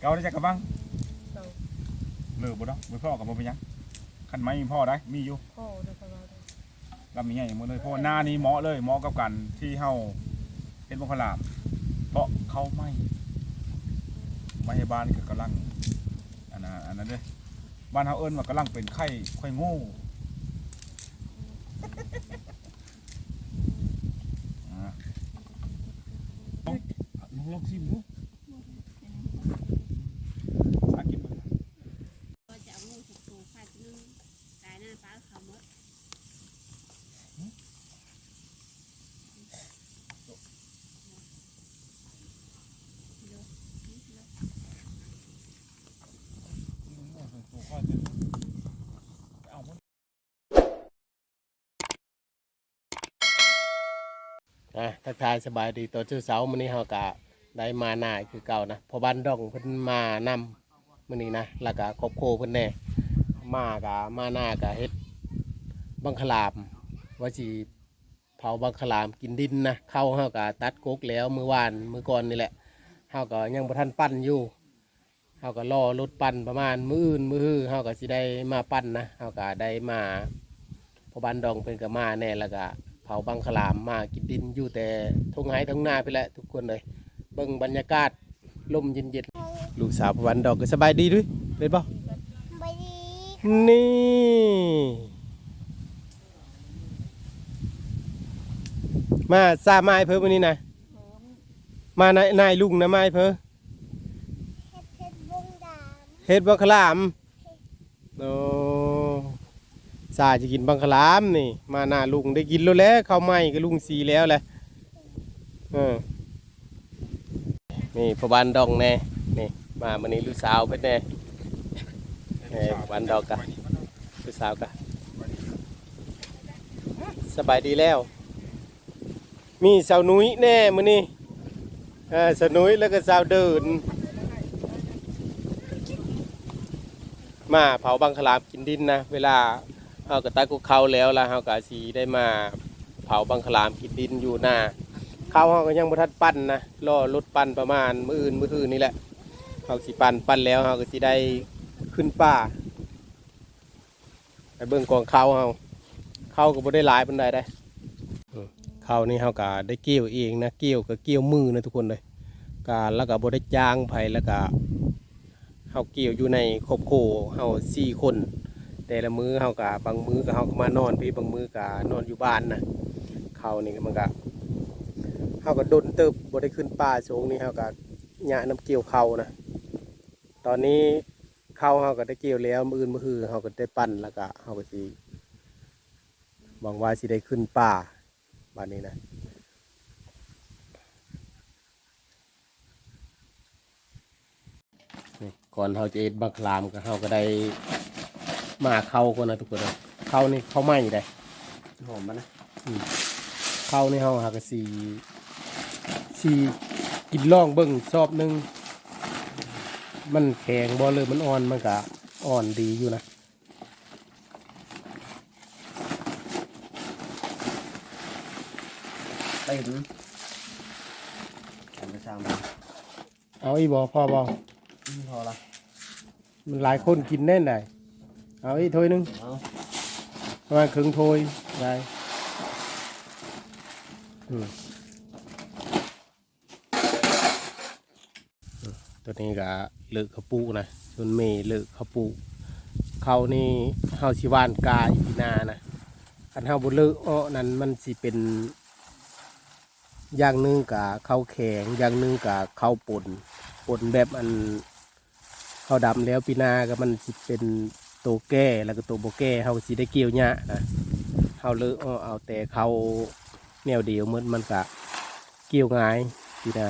ເຈົ້າໄດ້ຈັກກະບັງ? ເຈົ້າ ເລີກບໍ່ດອກ ບໍ່ພໍກໍບໍ່ເປັນຫຍັງ ຄັນໄມ້ພໍໄດ້ ມີຢູ່ ພໍໄດ້ ເຂົາວ່າໄດ້ ລຳໃຫຍ່ໝົດເລີຍ ເພາະວ່າໜ້ານີ້ເໝາະເລີຍ ເໝາະກັບການທີ່ເຮົາເຮັດບັງຄະຫຼາມ ເພາະເຂົ້າໃໝ່ ໃໝ່ໃຫ້ບ້ານກໍກຳລັງ ອັນນັ້ນ ອັນນັ້ນເດ້ ບ້ານເຮົາເອີ້ນວ່າກຳລັງເປັນໄຂ້ ໄຂ້ງູ ອ່າ ລອງ ລອງຊີມດູ ສາກິນເບິ່ງ ກໍຈະເອົາງູສັກໂຕຟາດໜຶ່ງ ຕາຍໜ້າປ້າເຂົາໝົດ ອ່າ ທັກທາຍສະບາຍດີຕອນເຊົ້າໆ ມື້ນີ້ເຮົາກະໄດ້ມານາຄືເກົ່ານະ ພໍ່ບ້ານດອງເພິ່ນມານຳມື້ນີ້ນະ ແລ້ວກະຄອບຄົວເພິ່ນແດ່ ມາກະ ມານາກະເຮັດບັງຄະຫຼາມ ວ່າຊິເຜົາບັງຄະຫຼາມກິນດິນນະ ເຂົ້າເຮົາກະຕັດກົກແລ້ວມື້ວານມື້ກ່ອນນີ້ແຫຼະ ເຮົາກະຍັງບໍ່ທັນປັ່ນຢູ່ ເຮົາກໍລໍລົດປັ່ນ ປະມານມື້ອື່ນມື້ຮືເຮົາກໍຊິໄດ້ມາປັ່ນນະ ເຮົາກໍໄດ້ມາ ພໍ່ບ້ານດອງເພິ່ນກໍມາແດ່ ແລ້ວກໍເຜົາບັງຄະຫຼາມ ມາກິນດິນຢູ່ແຕ່ທົ່ງໄຮ່ທົ່ງນາພຸ້ນແຫຼະທຸກຄົນເອີຍ ເບິ່ງບັນຍາກາດລົມເຢັນໆ ລູກສາວພໍ່ບ້ານດອງກໍສະບາຍດີດຸ ເປັນບໍ່? ສະບາຍດີ ນີ້ ມາຊາມາໃຫ້ເພິ່ນມື້ນີ້ນະ ມານາຍ ນາຍລຸງນະ ມາໃຫ້ເພິ່ນ ເຮັດ ເຮັດບົງດາມ ເຮັດບັກຂະຫຼາມ ໂອ້ ຊາຈະກິນບັກຂະຫຼາມນີ້ ມານາລຸງໄດ້ກິນໂລດແຫຼະ ເຂົ້າໃໝ່ກໍລຸງສີແລ້ວແຫຼະ ເອີ ນີ້ພໍ່ບ້ານດອງແດ່ ນີ້ມາມື້ນີ້ລູກສາວເພິ່ນແດ່ ເອີ ພໍ່ບ້ານດອງກະ ລູກສາວກະ ສະບາຍດີແລ້ວ. ມີສາວໜຸ້ຍແດ່ມື້ນີ້ ເອີ ສາວໜຸ້ຍ ແລ້ວກໍສາວເດີນ ມາເຜົາບັງຄະຫຼາມກິນດິນນະ ເວລາເຮົາກໍຕັດກອກເຂົ້າແລ້ວ ແລ້ວເຮົາກໍຊິໄດ້ມາເຜົາບັງຄະຫຼາມກິນດິນຢູ່ນາ ເຂົ້າເຮົາກໍຍັງບໍ່ທັນປັ່ນນະ ລໍລົດປັ່ນປະມານມື້ອື່ນມື້ຮືນີ້ແຫຼະ ເຮົາຊິປັ່ນ ປັ່ນແລ້ວເຮົາກໍຊິໄດ້ຂຶ້ນປ່າ. ໄປເບິ່ງກອງເຂົ້າເຮົາ ເຂົ້າກໍບໍ່ໄດ້ຫຼາຍປານໃດເດ້ ເຂົ້ານີ້ເຮົາກໍໄດ້ກ່ຽວເອງນະ ກ່ຽວກໍກ່ຽວມືນະທຸກຄົນເອີຍ ກະ ແລ້ວກໍບໍ່ໄດ້ຈ້າງໃຜ ແລ້ວກໍເຮົາກ່ຽວຢູ່ໃນຄອບຄົວເຮົາສີ່ຄົນ ແຕ່ລະມື້ເຮົາກໍ ບາງມື້ກໍເຮົາກໍມານອນພີ້ ບາງມື້ກໍນອນຢູ່ບ້ານນະ ເຂົ້ານີ້ມັນກໍ ເຮົາກໍດົນເຕີບບໍ່ໄດ້ຂຶ້ນປ່າ ຊ່ວງນີ້ເຮົາກໍຍາກນຳກ່ຽວເຂົ້ານະ ຕອນນີ້ ເຂົ້າເຮົາກໍໄດ້ກ່ຽວແລ້ວ ມື້ອື່ນມື້ຮືເຮົາກໍໄດ້ປັ່ນ ແລ້ວກໍເຮົາກໍຊິ ຫວັງວ່າຊິໄດ້ຂຶ້ນປ່າບາດນີ້ນະ ນີ້ ກ່ອນເຮົາຈະເຮັດບັກຂະຫຼາມກໍ ເຮົາກໍໄດ້ໝ່າເຂົ້າກ່ອນນະທຸກຄົນເອີຍ ເຂົ້ານີ້ເຂົ້າໃໝ່ເດ້ ຫອມມັນນະ ອືມ ເຂົ້ານີ້ເຮົາຫາກະຊິ ຊິກິນລອງເບິ່ງຊອບໜຶ່ງ ມັນແຂງບໍ່ ຫຼືມັນອ່ອນ ມັນກະອ່ອນດີຢູ່ນະ ເຕັມ ແຂງໄປສ້າງ ເອົາອີກບໍ່? ພໍບໍ່? ອືມ ພໍລະ ມັນຫຼາຍຄົນກິນແນ່ນໃດ ເອົາອີກຖ້ວຍໜຶ່ງ ເອົາ ປະມານເຄິ່ງຖ້ວຍໄດ້ ອືມ ໂຕນີ້ກະເລີກເຂົ້າປູກນະ ສ່ວນແມ່ເລີກເຂົ້າປູກ ເຂົ້ານີ້ເຮົາຊິຫວ່ານກາອີກປີໜ້ານະ ຄັນເຮົາບໍ່ເລີກເອາະນັ້ນ ມັນຊິເປັນ ຢ່າງໜຶ່ງກະເຂົ້າແຂງ ຢ່າງໜຶ່ງກະເຂົ້າປົນ ປົນແບບອັນ ເຂົ້າດຳແລ້ວ ປີໜ້າກໍມັນຊິເປັນໂຕແກ່ ແລ້ວກໍໂຕບໍ່ແກ່ ເຮົາກໍຊິໄດ້ກ່ຽວຍາກນະ ເຮົາເລີກເອົາ ເອົາແຕ່ເຂົ້າແນວດຽວໝົດ ມັນກະກ່ຽວງ່າຍປີໜ້າ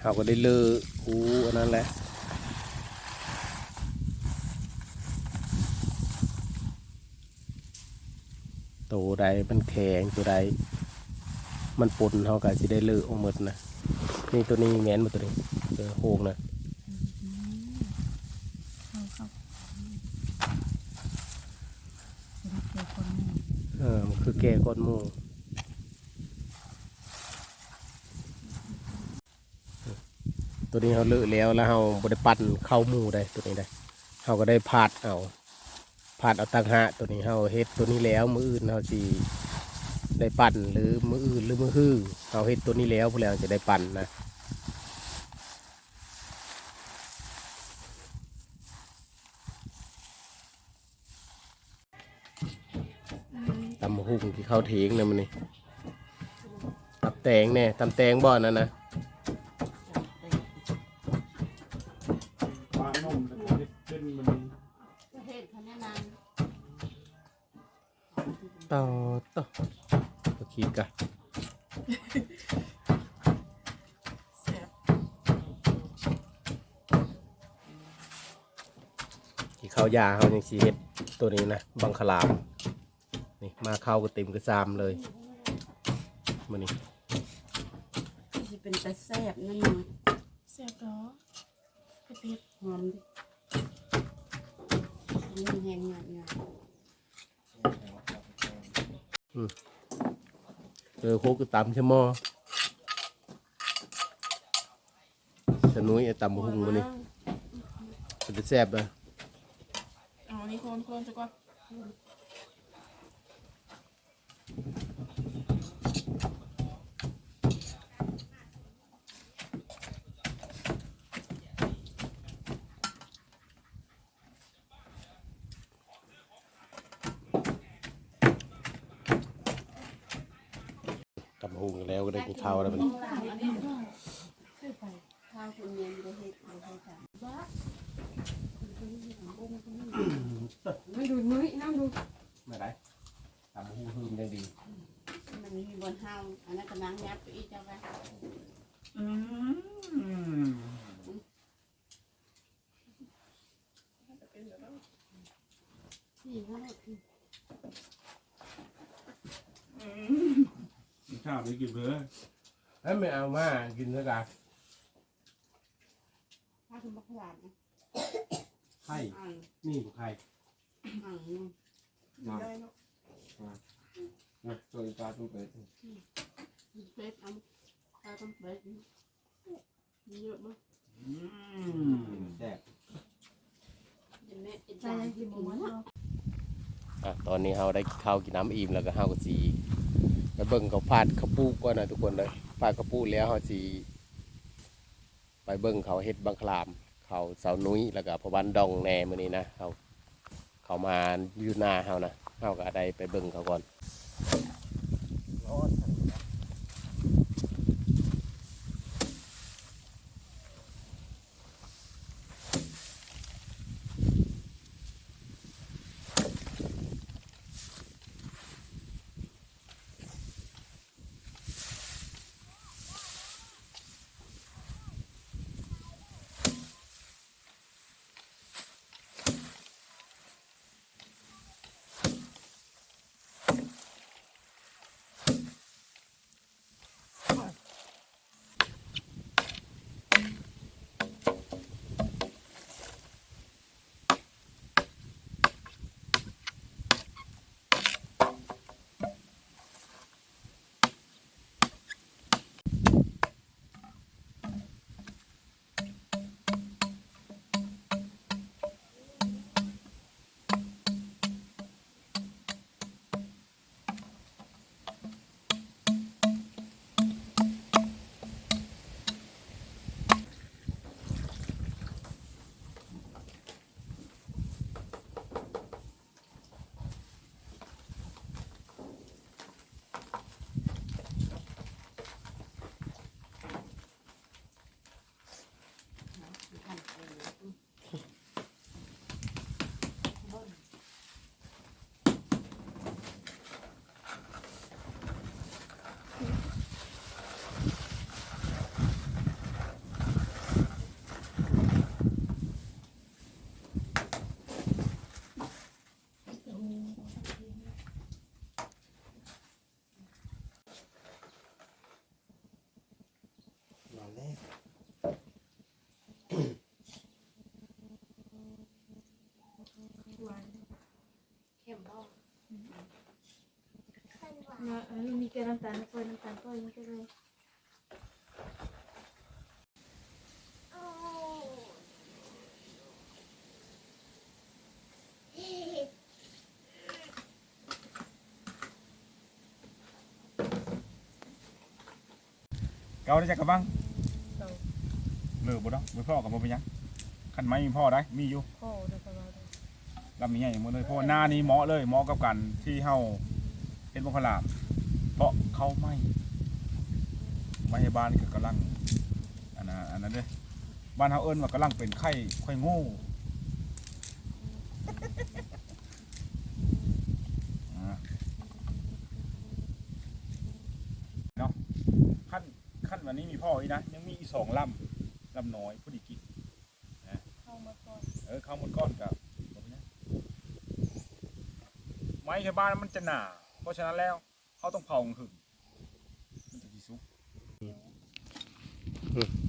ເຮົາກໍໄດ້ເລີກ ອູ້ ອັນນັ້ນແຫຼະ. ໂຕໃດມັນແຂງ ໂຕໃດມັນປົນ ເຮົາກໍຊິໄດ້ເລີກອອກໝົດນະ. ນີ້ໂຕນີ້ແມ່ນບໍ່ ໂຕນີ້ ເອີ ໂຮງນະ ອືມ ເຂົ້າ ເຂົ້າ ເອີ ມັນຄືແກ່ກ່ອນໝູ່. ຕົວນີ້ເຮົາເລີະແລ້ວ ແລ້ວເຮົາບໍ່ໄດ້ປັ່ນເຂົ້າໝູ່ໃດ໋ ຕົວນີ້ໃດ໋ ເຮົາກໍໄດ້ພາດເອົາ ພາດເອົາຕ່າງຫາກ. ຕົວນີ້ເຮົາເຮັດຕົວນີ້ແລ້ວ ມື້ອື່ນເຮົາຊິໄດ້ປັ່ນ ຫຼື ມື້ອື່ນ ຫຼື ມື້ຮື ເຮົາເຮັດຕົວນີ້ແລ້ວພຸ້ນແຫຼະ ເຮົາຈະໄດ້ປັ່ນນະ. ຕຳບັກຫຸ່ງ ກິນເຂົ້າທ່ຽງນະມື້ນີ້ ຕຳແຕງແດ່ ຕຳແຕງບໍ່ ອັນນັ້ນນະ? ປານົມ ແລ້ວກໍເຮັດເປັນມື້ນີ້ ເຮັດຂະໜາດນັ້ນ. ຕໍ່ຕໍ່ ບໍ່ຄິດກະ ແຊບ ກິນເຂົ້າຢາ ເຮົາຍັງຊິເຮັດໂຕນີ້ນະ ບັງຄະຫຼາມ. ນີ້ ມາເຂົ້າກໍເຕັມກະຊາມເລີຍມື້ນີ້. ຊິເປັນຕາແຊບນັ້ນນະ. ແຊບດອກ ເຜັດໆ ຫອມດິ ນີ້ແຮງງາມໆ. ອືມ ເອີ ໂຄກກໍຕຳໃສ່ໝໍ້ ສະໜຸ້ຍຕຳບັກຫຸ່ງມື້ນີ້ ເປັນຕາແຊບເດີ. ເອົາອັນນີ້ຄົນໆ ຊະກ່ອນ. ຕຳບັກຫຸ່ງແລ້ວ ກໍໄດ້ກິນເຂົ້າແລ້ວບັດນີ້. ມາດູດມືນຳດູ ມາໄດ້ ຕຳບັກຫຸ່ງຫຶມຢ່າງດີ. ມັນມີບ່ອນເຮົາ ອັນນັ້ນກຳລັງຫຍັບໄປອີກ ເຈົ້າວ່າ. ອືມ ຂ້າວໄປກິນເບີ ໃຫ້ແມ່ເອົາມາກິນເດີກະ. ພາຂຶ້ນບັກຂາມນະ ໄຂ່ ອັນ ນີ້ບໍ່ໄຂ່ ອັນນີ້ ໄດ້ເນາະ ນະ ໂຕອີກາຕ້ອງເປີດ ເປັດ ເອົາ ປາຕ້ອງເປີດ ເຍອະບໍ່? ອືມ ແຊບ ເປັນແມ່ເປັນ ໃສ່ ຈານ ໃຫ້ກິນໝົດເນາະ. ອ່ະ ຕອນນີ້ເຮົາໄດ້ກິນເຂົ້າກິນນ້ຳອີ່ມແລ້ວ ກໍເຮົາກໍຊິໄປເບິ່ງເຂົາພາດເຂົ້າປູກກ່ອນນະທຸກຄົນເດີ. ພາດເຂົ້າປູກແລ້ວ ເຮົາຊິໄປເບິ່ງເຂົາເຮັດບັງຄະຫຼາມ ເຂົາສາວນຸ້ຍ ແລ້ວກໍພໍ່ບ້ານດອງແດ່ມື້ນີ້ນະ. ເຮົາ ເຂົາມາຢູ່ນາເຮົານະ ເຮົາກໍໄດ້ໄປເບິ່ງເຂົາກ່ອນ.ເນາະ ເອີ ມີແກ່ນ້ຳຕານ ປ່ອຍນ້ຳຕານ ປ່ອຍມັນໄປເລີຍ. ເກົ່າໄດ້ຈັກກະບັງ? ເອີ ເລີກບໍ່ດອກ ບໍ່ພໍກໍບໍ່ເປັນຫຍັງ. ຄັນໄມ້ມີພໍໄດ້ ມີຢູ່ ພໍໄດ້ ລຳໃຫຍ່ໝົດເລີຍ ເພາະວ່ານານີ້ເໝາະເລີຍ ເໝາະກັບການທີ່ເຮົາເຮັດໝາກຂາມ ເພາະເຂົ້າໄມ້ ໄມ້ໃຫ້ບ້ານກໍກຳລັງ ອັນນັ້ນ ອັນນັ້ນເດ້ ບ້ານເຮົາເອີ້ນວ່າກຳລັງເປັນໄຂ້ ໄຂ້ງູ ອ່າ ເນາະ ຄັນ ຄັນວ່ານີ້ມີພໍອີກນະ ຍັງມີອີກສອງລຳ ລຳນ້ອຍພໍດີກິນນະ ເຂົ້າໝົດກ່ອນ ເອີ ເຂົ້າໝົດກ່ອນກະບໍ່ເປັນຫຍັງ ໄມ້ໃຫ້ບ້ານມັນຈະໜາ ເພາະສະນັ້ນແລ້ວ ເຮົາຕ້ອງເຜົາຫຶງ ມັນຈັ່ງຊິສຸກ.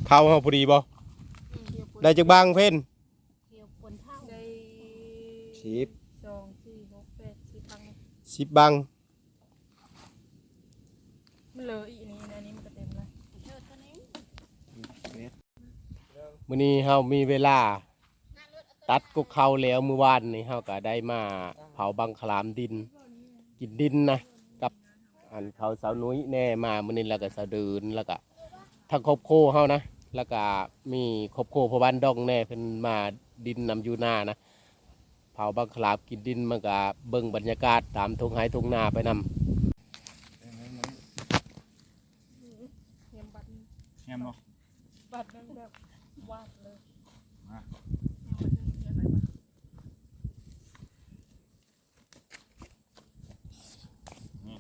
ເຂົ້າເຮົາພໍດີບໍ່? ອືມ ໄດ້ຈັກບັງເພັນ? ໄດ້ສິບ ສອງ ສີ່ ຫົກ ແປດ ສິບບັງ ສິບບັງ. ມັນເລີອີກນີ້ ອັນນີ້ມັນກໍເຕັມລະ ມື້ນີ້ເຮົາມີເວລາຕັດກົກເຂົ້າແລ້ວ ມື້ວານນີ້ເຮົາກໍໄດ້ມາເຜົາບັງຂະຫຼາມດິນ ກິນດິນນະ ກັບອັນເຂົາສາວນຸ້ຍແດ່ ມາມື້ນີ້ ແລ້ວກໍສາວເດີນ ແລ້ວກໍທັງຄອບຄົວເຮົານະ ແລ້ວກໍມີຄອບຄົວພໍ່ບ້ານດອງແດ່ ເພິ່ນມາດິນນຳຢູ່ນານະ. ເຜົາບັກຂະຫຼາມກິນດິນ ມັນກະເບິ່ງບັນຍາກາດຕາມທົ່ງໄຮ່ທົ່ງນາໄປນຳ. ແຮມບັດໜຶ່ງ ແຮມເນາະ ບັດໜຶ່ງແບບວາດເລີຍ ມາ ແຮມບັດໜຶ່ງເຮັດຫຍັງໄດ້ວະ? ນີ້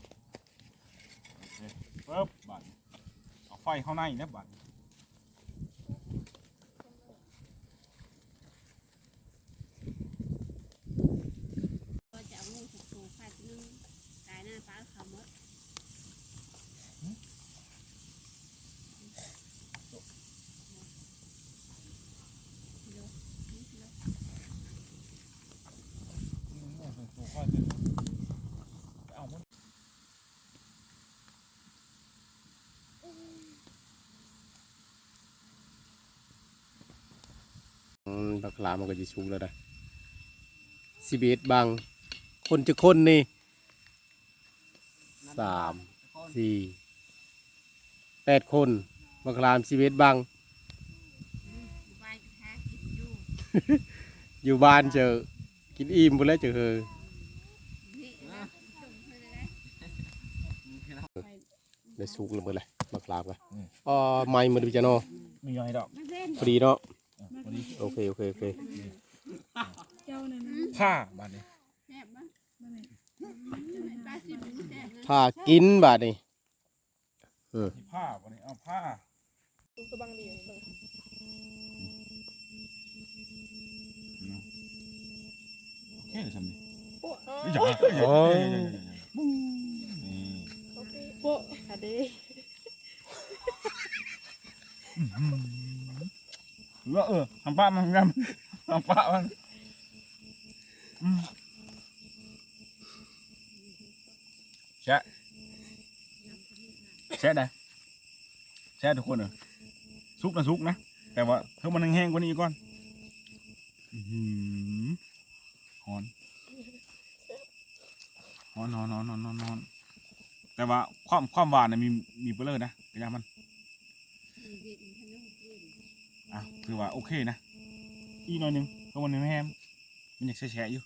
ໂອເຄ ປຶບ ບາດນີ້ ເອົາໄຟເຂົ້າໃນແລ້ວບາດນີ້. ກໍຈະເອົາງູສັກໂຕໄຂ່ຕົວໜຶ່ງ ຕາຍໜ້າປ້າເຂົາໝົດ. ອືມ ບັກຂະຫຼາມມັນກໍຊິສຸກແລ້ວນະ ສິບເອັດບັງ. ຄົນຈັກຄົນນີ້? ສາມ ສີ່ ແປດຄົນ ບັກຂະຫຼາມສິບເອັດບັງ. ຢູ່ບ້ານເຈີ ກິນອີ່ມພຸ້ນແຫຼະເຈີເຮີ. ໄດ້ສຸກແລ້ວເບິດແຫຼະ ບັກຂະຫຼາມກະ ອືມ ເອີ ໄໝ້ໝົດເລີຍເນາະ ມີນ້ອຍດອກ ພໍດີເນາະ ເອີ ພໍດີ ໂອເຄ ໂອເຄ ໂອເຄ ຜ່າບາດນີ້ ຜ່າກິນບາດນີ້ ເອີ ຜ່າບາດນີ້ ເອົາຜ່າ ໂອເຄເລີຍຊ່ຳນີ້ ໂອ້ ນີ້ ໂປະ ອະເດ ອືມ ເອີ ທາງປາກມັນ ທາງປາກມັນ ອືມ ແຊະ ແຊະໄດ໋ ແຊະທຸກຄົນເອີຍ ສຸກນະ ສຸກນະ ແຕ່ວ່າເທິງມັນແຫ້ງໆກວ່ານີ້ອີກກ່ອນ. ອືມ ຮ້ອນ ຮ້ອນ ຮ້ອນ ແຕ່ວ່າຄວາມ ຄວາມຫວານນະ ມີ ມີເບີເລີນະ ກະຢ່າມັນ ອ່ະ ຖືວ່າໂອເຄນະ ອີກໜ້ອຍໜຶ່ງ ເພາະມັນແຮມ ມັນຍັງແຊະໆຢູ່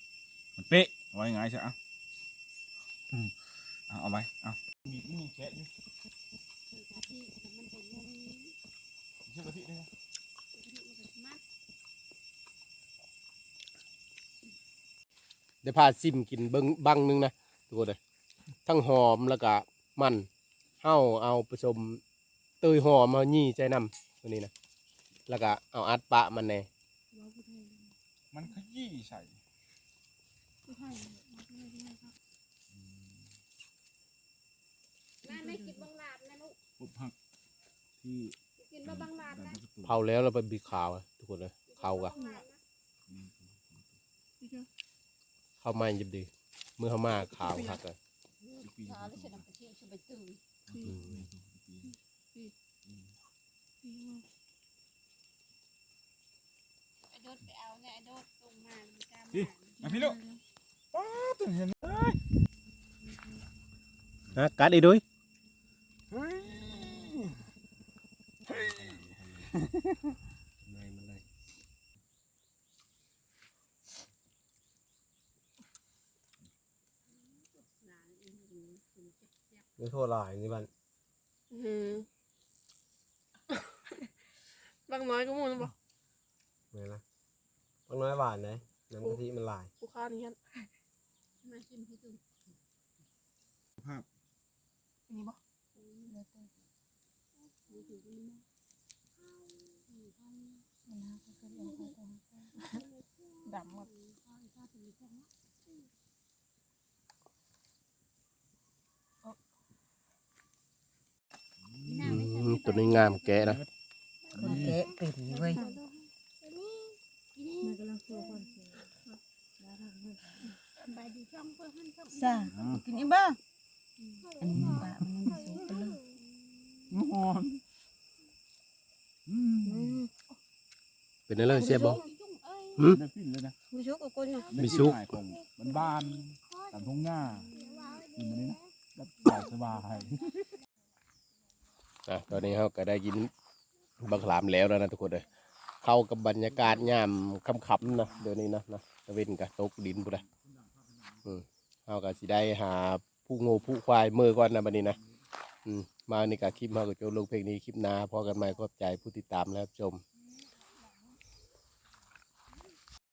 ມັນເປະ ເວົ້າງ່າຍໆຊະ ເອົາ ອືມ ເອົາ ເອົາໄວ້ ເອົາ ມີ ມີແຊະຢູ່ ເຊື່ອກະທິເດ້ ໄດ້ພາຊິມກິນເບິ່ງບັງໜຶ່ງນະທຸກຄົນເອີຍ ທັງຫອມແລ້ວກະມັນ ເຮົາເອົາປະສົມເຕີຍຫອມ ເຮົາຫຍີ່ໃສ່ນຳ ໂຕນີ້ນະ ແລ້ວກະເອົາອັດປະມັນແດ່ ມັນຂະຢີ້ໃສ່ ອືມ ມາແມ່ກິນບັງຫຼາບນະລູກ ພົບຮັກທີ່ ກິນບໍ່ບັງຫຼາບນະ ເຜົາແລ້ວລະໄປບິດຂາວ ທຸກຄົນເອີຍ ເຂົ້າກະ ແມ່ນ ເຂົ້າໃໝ່ຈະດີ ມື້ເຮົາມາຂາວຄັກເລີຍ ຂາວແລ້ວໃສ່ນ້ຳກະທິ ໃສ່ໃບເຕີຍ ອືມ ອືມ ອືມ ອາໂດດໄປເອົາແນ່ ອາໂດດລົງມາ ມັນກ້າມາ ມາພີ່ລູກ ປ້າດ ຕົວເຫັນເອີຍ ຮະ ກັດອີກດຸຍ ເຮີ້ຍ ໃນມັນໄດ້ ມັນໂທຫຼາຍນີ້ບັດ ອືມ ບັກນ້ອຍກໍໝູນບໍ່? ແມ່ນນະ ບັກນ້ອຍຫວານເດ້ ນ້ຳກະທິມັນຫຼາຍ ຜູ້ຄ້ານີ້ຫັ້ນ ມາຊິມໃຫ້ດູ ພາບ ອັນນີ້ບໍ່? ແລ້ວແຕ່ ດຳໝົດ. ອືມ ຕົວນີ້ງາມ ແກະນະ ແກະເປັນເວີຍ ຊາ ກິນອີກບໍ່? ອັນນີ້ປາມັນຍັງບໍ່ສຸກເລີຍ ມັນຮ້ອນ ອືມ ເປັນແນວໃດ ແຊບບໍ່? ຫືມ ບໍ່ສຸກ ບໍ່ສຸກ ມັນບ້ານ ຕາມທົ່ງຫຍ້າ ກິນມື້ນີ້ນະ ແບບສະບາຍໆ. ອ່ະ ຕອນນີ້ເຮົາກໍໄດ້ກິນບັກຂາມແລ້ວແລ້ວນະທຸກຄົນເອີຍ ເຂົ້າກັບບັນຍາກາດຍາມຄ່ຳໆນະ ດຽວນີ້ນະ ນະ ຕາເວັນກໍຕົກດິນພຸ້ນລະ ອືມ ເຮົາກໍຊິໄດ້ຫາຜູງົວຜູຄວາຍເມືອກ່ອນນະບັດນີ້ນະ ອືມ ມານີ້ກໍຄລິບເຮົາກໍຈົບລົງພຽງນີ້ ຄລິບໜ້າພໍ້ກັນໃໝ່ ຂອບໃຈຜູ້ຕິດຕາມແລະຮັບຊົມ.